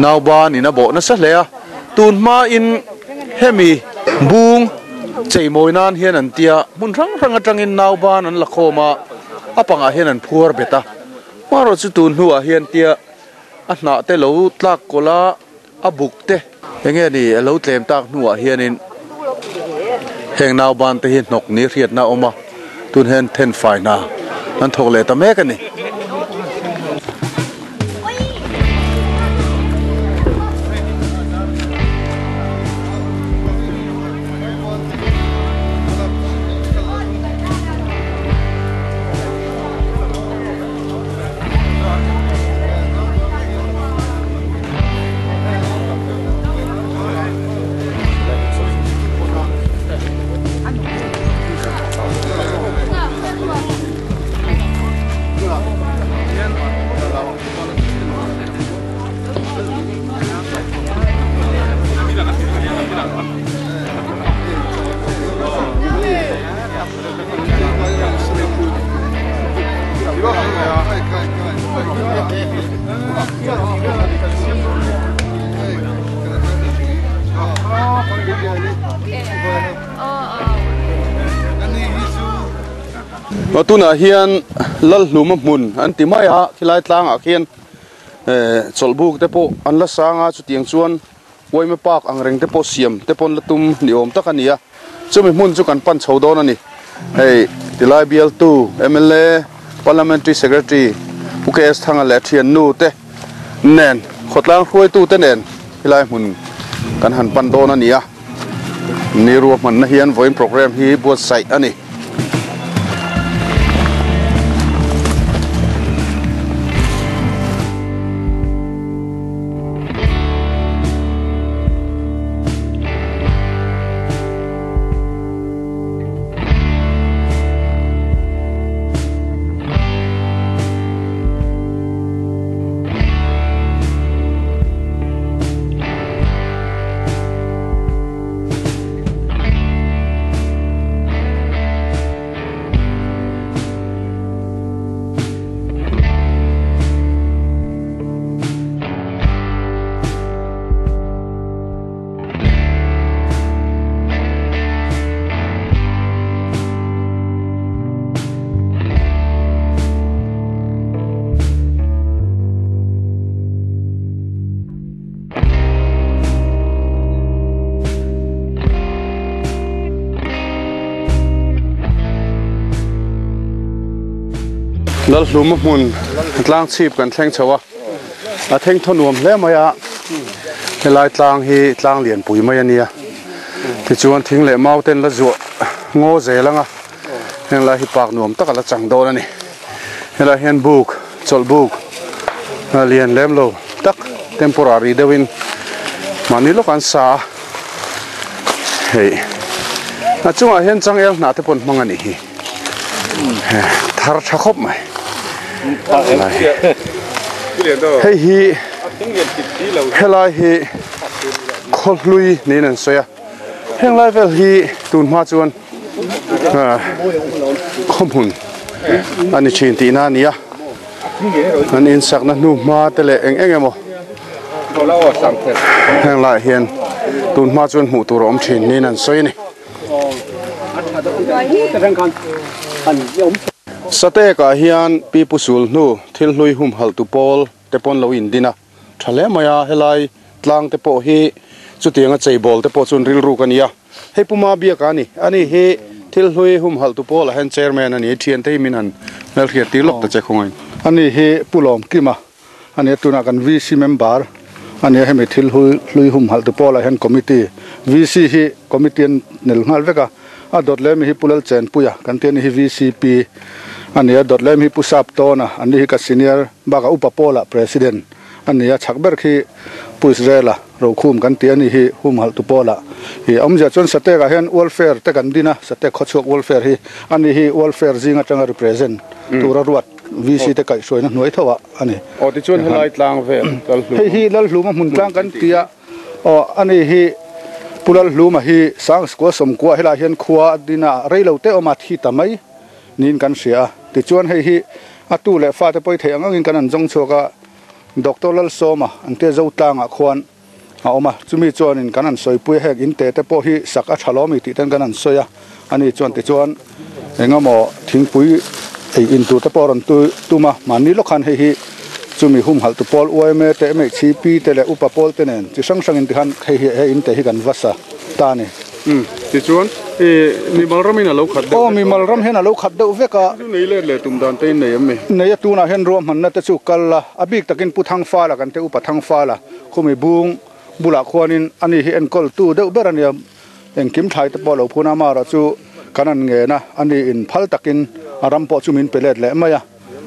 Nauban in a bawh nasa hle a, tun hmain hemi bung cheimawi nan hian an tia hmun hrang hrang atangin nauban an la khawm a, a pangah hian an phuar bet a. Hmarawh chu tun hnuah hian tia a hnah te lo tlak kawlh a, a buk te enge ni a lo tlem tak hnuah hianin heng nauban te hi hnawk ni hriatna a awm a tun hian thenfai hna an thawk leh ta mek a ni. Tunah hian Lalhluma hmun an ti mai a khilai tlangah khian chawlhbuk te pawh an la sang a chutiang chuan Uaima park ang reng te pawh siam te pawn la tum ni awm tak a ni a, chumi hmun chu kan pan chho dawn a ni. Hei tilai bialtu mla Parliamentary Secretary Pu KS Thanga leh a thiannu te nen khawtlang hruaitu te nen helai hmun kan han pan dawn a ni a, ni ruahmanna hian vawiin programme hi buatsaih a ni. Lalhluma hmun tlang chhip kan thleng chho a a thleng thaw nuam hle mai a helai tlang hi tlang lianpui mai a nia tichuan thing leh mau ten la zuah ngaw zel ang a heng lai hi park nuam tak a la chang dawn a ni helai hian buk chawlh buk lian lem lo tak temporary deuhin mahni lawk an sa a hei a chungah hian changel hnah te pawh an hmang a nih hi. Thar tha khawp mai hei hi helai hi khawhlui niin an sawi a heng lai vel hi tun hma chuan khawhmun a ni thin tihna a ni a an insakna hnu hma te leh eng eng emaw heng laiah hian tun hma chuan hmuh tur a awm thin niin an sawi a ni. Satekah hian Pi Pu Sul hnu thil hlui humhalh tu pawl te pawn lo indin a tha hle mai a, helai tlang te pawh hi chutianga cheibawl te pawh chuan rilruk a ni a. Hei Pu Mabiaka a ni. Ani hi thil hlui humhalh tu pawlah hian chairman a ni. Thiante hi min han hmelhriat tir lawk ta che khawngain. Ani hi Pu Lawmkima a ni a, tunah kan VC member a ni a, hemi thil hlui humhalh tu pawlah hian committee, VC hi committee an nel nghal vek a, a dawt leh mi hi Pu Lalchenpuia kan tih a ni hi VCP a ni a, dawt leh mi hi Pu Saptawna, ani hi ka senior bakah upa pawlah president a ni a, chhak ber khi Pu Israela. Rokhum kan tih a ni hi humhalh tu pawlah i awmzia chuan Satek ah hian welfare te kan din a, Satek khawchhuak welfare hi a ni hi welfare zing atanga represent tura ruat VC te kaihhruaina hnuai tho ah a ni. Aw tichuan helai tlang vel Lalhluma. Hei hi Lalhluma hmun tlang kan ti a, aw a ni hi Pu Lalhluma hi Sangskua Sawmkua helai hian khua a din a, reilo te awm a thi ta mai niin kan hria a, tichuan hei hi a tu leh fate pawi theih ang angin kan han zawng chhuak a, Doctor Lalsawma an tia Zotlangah khuan a awm a, chumi chuanin kan han sawipui a, heng in te te pawh hi sak a tha lawm i tih ten kan han sawi a, ani chuan tichuan engemaw thingpui ei in tur te pawh a rawn tum a, mahni lawk khan hei hi chumi humhalh tu pawl yma te MHCP te leh upa pawl te nen chi hrang hrangin tikhan hei hi he in te hi kan va sa ta a ni. Umm tichuan i mimal ramin a lo khat deuh vek Aw mimal ram hian a lo khat deuh vek a. Chu nei let leh tum dan te in nei em ni? Nei a tunah hian ruahmanna te chu kal la, a bik takin Pu Thangfala kan te upa Thangfala khumi bung bulah khuanin ani hi enkawl tu deuh ber a nia, engkim thlai te pawh a lo phun a, amaherawh chu kan an ngen a, ani in phal takin a ram pawh chu min pe let leh mai a,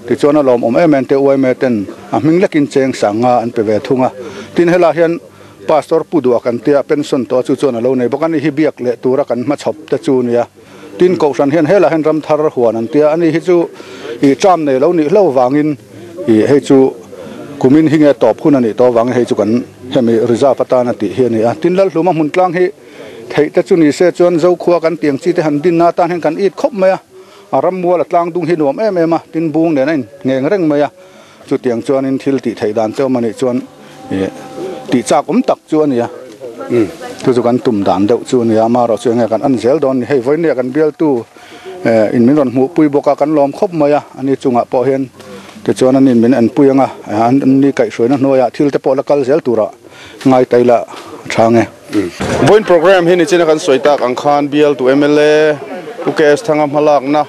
tichuan a lawmawm em em te uaime ten a hming lekin cheng sang nga an pe ve thung a, tin helaiah hian Pastor Pu Duha kan tia pension tawh chu chuan a lo nei bawk a ni hi biak leh tura kan hmachhawp te chu nia. Tin Kohhran hian helaiah hian ramthar huan an tia a ni hi chu ih tram nei lo nih hlo vangin ih hei chu kumin hi nge tawp hun a nih tawh vangin hei chu kan hemi reserve atana tih hi a ni a. Tin Lalhluma hmun tlang hi theih te chu ni se chuan Zokhua kan tiang chi te han dinna atan hian kan it khawp mai a, a rammual a tlang dung hi nuam em em a, tin bung nen a in ngheng reng mai a. Chutiang chuanin thil tih theih dan te awm a nih chuan ih tih chak awm tak chu a ni a, chu chu kan tum dan deuh chu a ni a, amaherawh chu enge kan en zel dawn a ni. Hei vawinia kan bialtu eh in min rawn hmuhpui bawk a, kan lawm khawp mai a, ani chungah pawh hian tichuan anin min enpui ang a, an ni kaihhruaina hnuaiah thil te pawh la kal zel turah ngai ta ila a tha ang e. Vawiin programme hi nichina kan sawi tak ang khan bialtu mla Pu KS Thanga hmalakna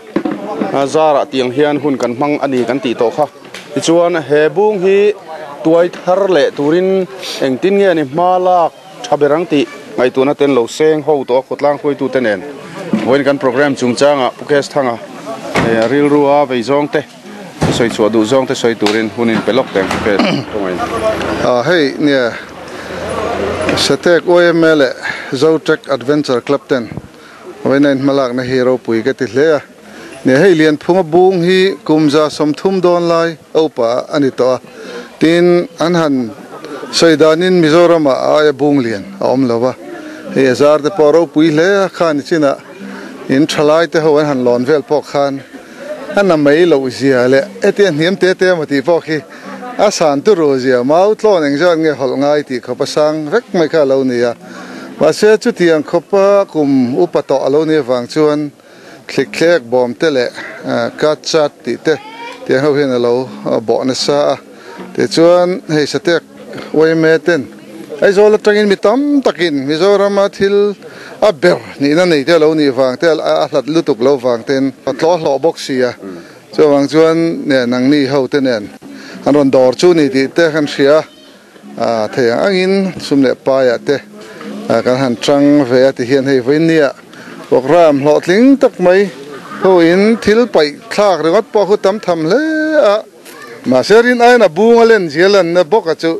zarah tiang hian hun kan hmang a ni kan tih tawh kha. Tichuan he bung hi tuai thar leh turin engtin nge ni hma lak tha ber ang tih ngaihtuahna ten lo seng ho tawh a khawtlang hruaitute nen vawiin kan programme chungchangah Pu KS Thanga rilrua vei zawng te sawi chhuah duh zawng te sawi turin hun in pe lawk teng Pu KS Khawngaih. Hei nia Satek yma leh Zotrek Adventure Club ten Vawiina in hmalakna hi ropui ka ti hle a, nia hei Lianphunga bung hi kum 130 dawn lai a upa a ni tawh a, tin an han sawi danin Mizoramah a aia bung lian a awm lo va, hei a zar te pawh ropui hle a, khan ichinah in thalai te ho an han lawn vel pawh khan a na mai loh zia leh hetiang hniam te te emaw tih pawh khi a san turu zia mau tlawn engzat nge hawlh ngai tih khawp a sang vek mai kha a lo ni a. Mahse chutiang khawpa kum upa tawh a lo nih avang chuan thlikthlek bawm te leh cut chat tih te tiang ho hian a lo bawh nasa a. Tichuan hei Satek yma ten Aizawl atangin mi tam takin Mizorama thil a ber nihna nei te a lo nih vang te a hlat lutuk lo vang ten a tlawh hlawh bawk si a. Chuvang chuan nangni ho te nen an rawn dawr chu ni tih te kan hria a. A thei ang angin sum leh paiah te kan han tang ve a ti hian hei vawinia programme hlawhtling tak mai ho in thil paih thlak ringawt pawh khu tam tham hle a, mahse rin aiin a bung a len zia lanna bawk a chu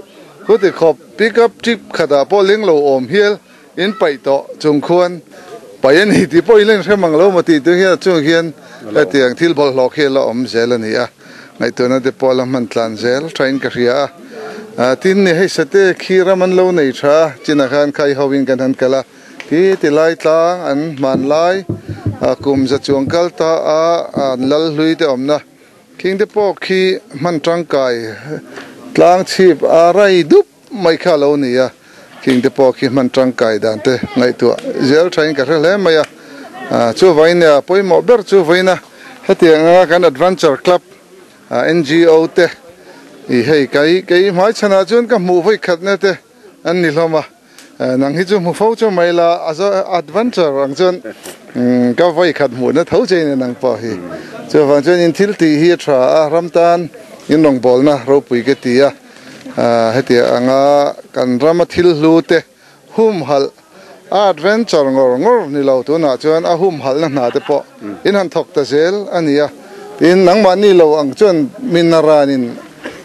khuti khawp pick up trip khatah pawh leng lo awm hial in paih tawh chung khuan paih a ni tih pawh i len hrem ang lo maw tih tur hian a chungah hian hetiang thil bawlhhlawh khi a la awm zel a ni a, ngaihtuahna te pawh a la hman tlan zel thain ka hria a, tin ni hei sate khi ram an lo nei tha a, chinah khan khai ho in kan han kal a, ti ti lai tlang an hman lai kum za chuang kal ta a an lal hlui te awmna khing te pawh khi hman tangkai tlang chhip a rai dup. Mai kha lo ni a, khing te pawh khi hman tangkai dan te ngaihtuah zel thain ka hre hle mai a. Chuvangin nia pawimawh ber chu vawiina hetiang anga kan Adventure Club NGO te i hei kai kei hmaichhanah chuan ka hmuh vawi khatna te an ni hlawm a. Nang hi chu hmu fo chu mai la, a adventure ang chuan ka vawi khat hmuhna tho che in nang pawh hi. Chuvang chuan in thil tih hi a tha a, ram tan in rawngbawlna ropui ka ti a. Hetiang anga kan rama thil hlu te humhalh a adventure ngawr ngawr ni lo tunah chuan a humhalhna hna te pawh in han thawk ta zel a ni a. Tin, nangmahni lo ang chuan min ranin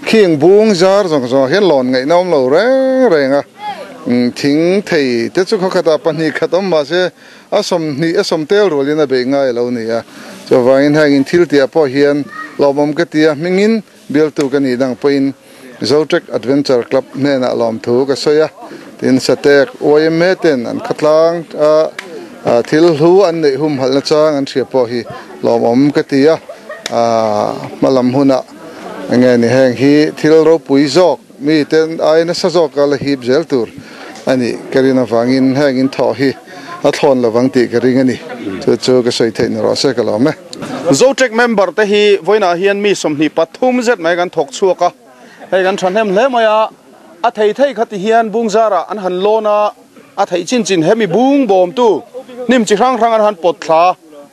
Khing bung zar zawng zawngah hian lawn ngaihna awm lo reng reng a, thing thei te chu khawkhatah pahnih khat awm mahse a sawmhnih a sawm tel rualin a beih ngai a lo ni a. Chuvangin heng in thil tihah pawh hian lawmawm ka ti a, hmingin bialtu ka nih dang pawhin Zotrek Adventure Club hnenah lawmthu ka sawi a, tin Satek yma ten an khawtlang a thil hlu an neih humhalhna chang an hria pawh hi lawmawm ka ti a, hmalam hunah Enge ni heng hi thil ropui zawk mi ten ai nasa zawka la hip zel tur a nih ka rin avangin heng in thawh hi a thlawn lovang tih ka ring a ni. Chu chu ka sawi theih ni rawh se ka lawm e. Zotrek member te hi vawiinah hian mi 23 zet mai kan thawk chhuak a, hei kan thahnem hle mai a, a thei thei kha ti hian bungzarah an han lawn a, a theih chin chin hemi bung bawmtu hnim chi hrang hrang an han pawt thla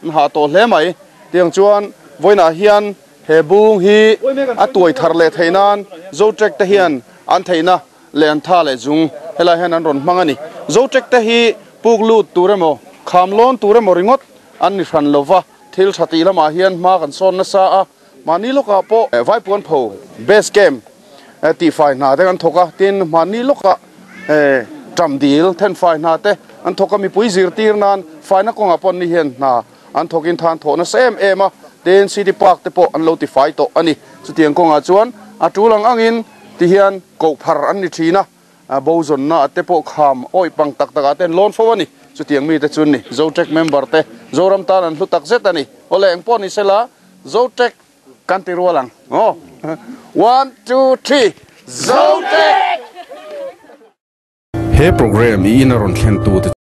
an hah tawh hle mai. Tiang chuan vawiinah hian He bung hi a tuai thar leh theih nan Zotrek te hian an theihna leh an tha leh zung helai hian an rawn hmang a ni. Zotrek te hi puk lut tur emaw, kham lawn tur emaw ringawt an ni hran lova, thil tha tih lamah hian hma kan sawn nasa a, mahni lawkah pawh Vaipuanpho base camp tihfai hna te kan thawk a, tin mahni lawkah ṭam dil thenfai hna te an thawk a, mipui zirtir nan faina kawngah pawh an ni hian hna An thawkin than thawh nasa em em a, tin City Park te pawh an lo tifai tawh a ni. Chutiang kawngah chuan a tul ang angin ti hian koh phar an ni thin a, bo zawnna te pawh kham awih pang tak takah te an lawn fo a ni. Chutiang mite chu an ni. Zotrek member te Zoram tan an hlu tak zet a ni. Awle eng pawh ni sela Zotrek kan ti rual ang aw. One, two, three, Zotrek! He program i in a rawn thlen tu te.